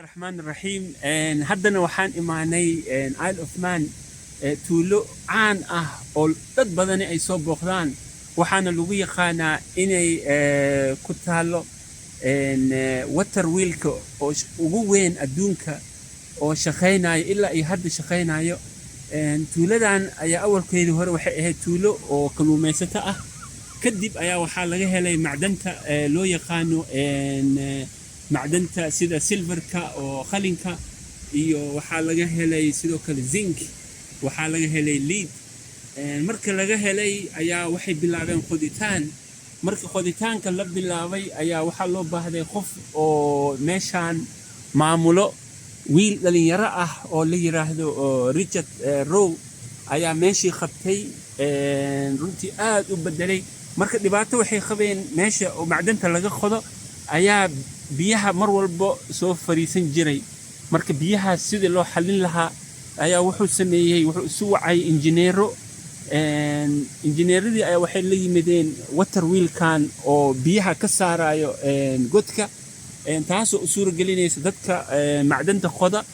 Raxmaan raxiim. Haddana waxaan imaanay Isle of Man, tuulo caan ah oo dad badani ay soo booqdaan. Waxaana lagu yaqaanaa inay ku taalo water wheelka oo ugu weyn adduunka oo shaqaynayo, ilaa iyo hadda shaqaynayo. Tuuladan ayaa awalkeedii hore waxay ahayd tuulo oo kalluumaysato ah. Kadib ayaa waxaa laga helay macdanta loo yaqaano macdanta sida silverka oo qalinka, iyo waxaa laga helay sidoo kale zinc, waxaa laga helay lead. Marka laga helay ayaa waxay bilaabeen qoditaan. Marka qoditaanka la bilaabay ayaa waxaa loo baahday qof oo meeshaan maamulo. Wiil dhalinyaro ah oo la yiraahdo oo Richard Rowe ayaa meeshii qabtay. Runtii aad u bedelay. Marka dhibaato waxay qabeen, meesha oo macdanta laga qodo ayaa biyaha mar walbo soo fariisan jiray. Marka biyahaas sidii loo xallin lahaa ayaa wuxuu sameeyey, wuxuu isu wacay injineero. Injineeradii ayaa waxay la yimideen water wheelkan oo biyaha ka saarayo godka, taasoo u suuragelinaysa dadka macdanta qoda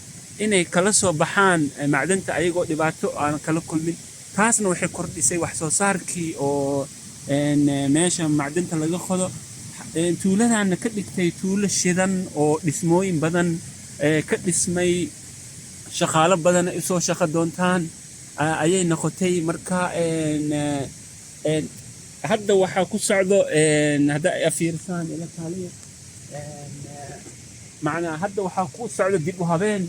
inay kala soo baxaan macdanta ayagoo dhibaato aan kala kulmin. Taasna waxay kordhisay wax soo saarkii oo meesha macdanta laga qodo. Tuuladaana ka dhigtay tuulo shidan oo dhismooyin badan ka dhismay, shaqaalo badan ay usoo shaqo doontaan ayay noqotay. Marka hadda waxaa ku socdo, hadda ay fiirsaan ila kaaliya, macnaa hadda waxaa ku socdo dib u habeen.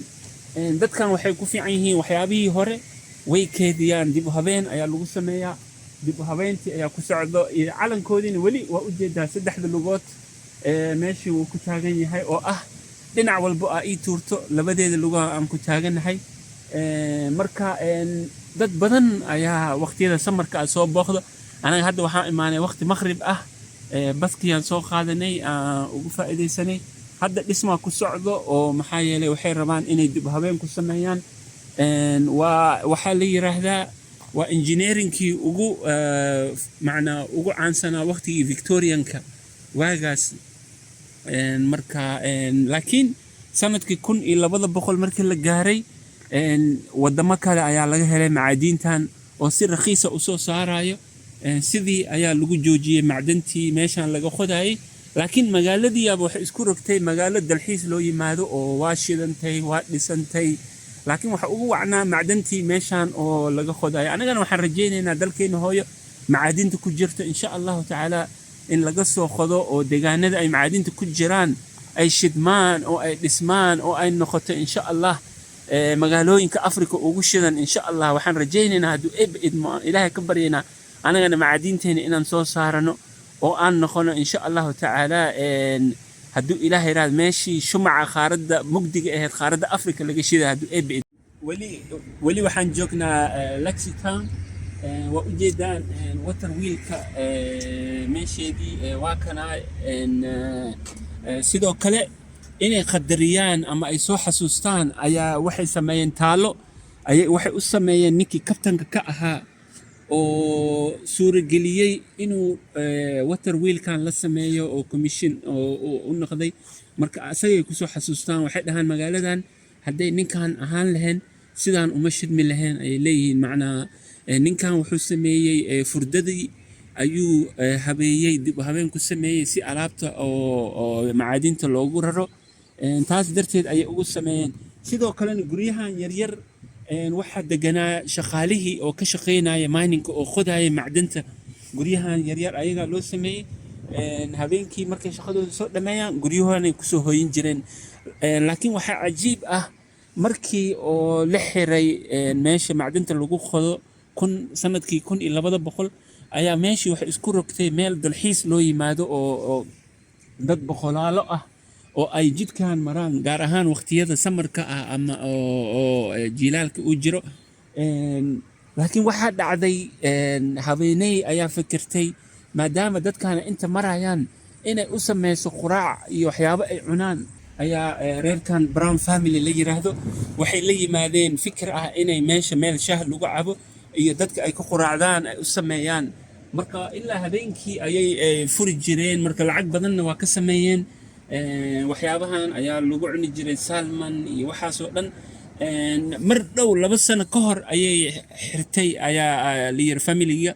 Dadkan waxay ku fiican yihiin waxyaabihii hore way keediyaan, dib u habeen ayaa lagu sameeyaa. Dib u habeyntii ayaa ku socdo, iyo calankoodiina weli waa ujeedaa, saddexda lugood meeshii wuu ku taagan yahay, oo ah dhinac walbo aa ii tuurto labadeeda lugaha aan ku taaganahay. Marka dad badan ayaa waqtiyada summerka ah soo booqdo. Anaga hadda waxaan imaanay waqti maqrib ah. Baskiyaan soo qaadanay, aan ugu faa'iidaysanay. Hadda dhismaa ku socdo, oo maxaa yeelay waxay rabaan inay dib u habeen ku sameeyaan. Waa waxaa la yiraahdaa waa engineeringkii ugu macnaa ugu caansanaa waqtigii Victorianka waagaas. Marka laakiin sanadkii 1200 markii la gaaray, wadamo kale ayaa laga helay macaadiintan oo si rakhiisa usoo saarayo. Sidii ayaa lagu joojiyey macdantii meeshan laga qodayay. Laakiin magaaladiiaba waxay isku rogtay magaalo dalxiis loo yimaado, oo waa shidantay, waa dhisantay, laakiin waxa ugu wacnaa macdantii meeshan oo laga qodayo. Annagana waxaan rajaynaynaa dalkeena hooyo macaadinta ku jirta, insha Allahu tacaala, in laga soo qodo oo deegaanada ay macaadinta ku jiraan ay shidmaan oo ay dhismaan oo ay noqoto, insha Allah, magaalooyinka Africa ugu shidan. Insha Allah waxaan rajaynaynaa, hadduu Eebbe idmo, aan Ilaahay ka baryaynaa, anagana macaadiinteena inaan soo saarano oo aan noqono, insha Allahu tacaala, hadduu Ilaahay yiraahdo, meeshii shumaca qaaradda mugdiga ahayd, qaaradda Africa laga shida, hadduu Eebbe idmo. Weli weli waxaan joognaa Laxey Town. Waa ujeedaan water wheelka meesheedii waa kanaa. Sidoo kale inay qadariyaan ama ay soo xasuustaan ayaa waxay sameeyeen taalo ayay waxay u sameeyeen ninkii kabtanka ka ahaa oo suurageliyey inuu water wheelkan la sameeyo oo commission oo u noqday. Marka asagay kusoo xasuustaan. Waxay dhahaan magaaladan hadday ninkan ahaan lahayn sidaan uma shidmi lahayn, ayay leeyihiin. Macnaa ninkan wuxuu sameeyey furdadii ayuu habeeyey, dib u habeen ku sameeyey si alaabta oo macaadinta loogu raro. Taas darteed ayay ugu sameeyeen. Sidoo kalena guryahan yaryar waxaa deganaa shaqaalihii oo ka shaqeynaya miningka oo qodaya macdanta. Guryahan yaryar ayagaa loo sameeyey. Habeenkii markay shaqadooda soo dhameeyaan guryahoonay kusoo hoyin jireen. Laakiin waxaa cajiib ah, markii oo la xiray meesha macdanta lagu qodo kun sanadkii 1200, ayaa meeshii waxay isku rogtay meel dalxiis loo yimaado, oo dad boqolaalo ah oo ay jidkan maraan, gaar ahaan waqtiyada summerka ah ama oo jiilaalka uu jiro. Laakiin waxaa dhacday, haweeney ayaa fikirtay maadaama dadkana inta marayaan inay u sameyso quraac iyo waxyaabo ay cunaan. Ayaa reerkan Brown family la yiraahdo waxay la yimaadeen fikir ah inay meesha meel shaah lagu cabo iyo dadka ay ku quraacdaan ay u sameeyaan. Marka ilaa habeenkii ayay furi jireen. Marka lacag badanna waa ka sameeyeen. Waxyaabahan ayaa lagu cuni jiray, salmon iyo waxaasoo dhan. Mar dhow, 2 sano ka hor ayay xirtay ayaa la yiri familiga.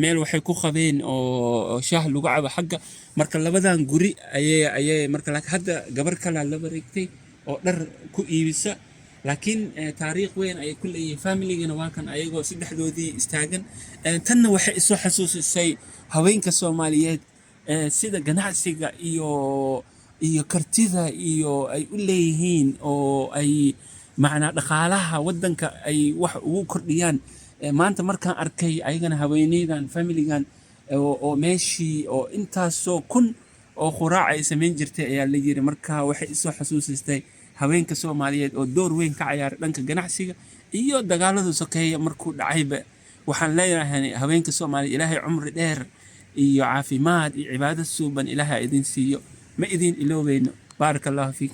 Meel waxay ku qabeen oo shaah lagu cabo xagga. Marka labadan guri ayay marka, laakiin hadda gabar kalaa la wareegtay oo dhar ku iibisa. Laakiin taariikh weyn ayay ku leeyihiin familigana. Waa kan ayagoo saddexdoodii istaagan. Tanna waxay isoo xasuusisay haweenka Soomaaliyeed sida ganacsiga iyo kartida iyo ay u leeyihiin oo ay macnaa dhaqaalaha waddanka ay wax ugu kordhiyaan. Maanta markaan arkay ayagana haweeneydan, familigan oo meeshii oo intaasoo kun oo quraac ay samayn jirtay ayaa la yiri. Marka waxay isoo xasuusistay haweenka Soomaaliyeed oo door weyn ka ciyaaray dhanka ganacsiga iyo dagaalada sokeeye markuu dhacayba. Waxaan leeyahay haweenka Soomaaliyeed, Ilaahay cumri dheer iyo caafimaad iyo cibaado suuban Ilaahay idin siiyo. Ma idin iloobeyno. Baaraka Allahu fiik.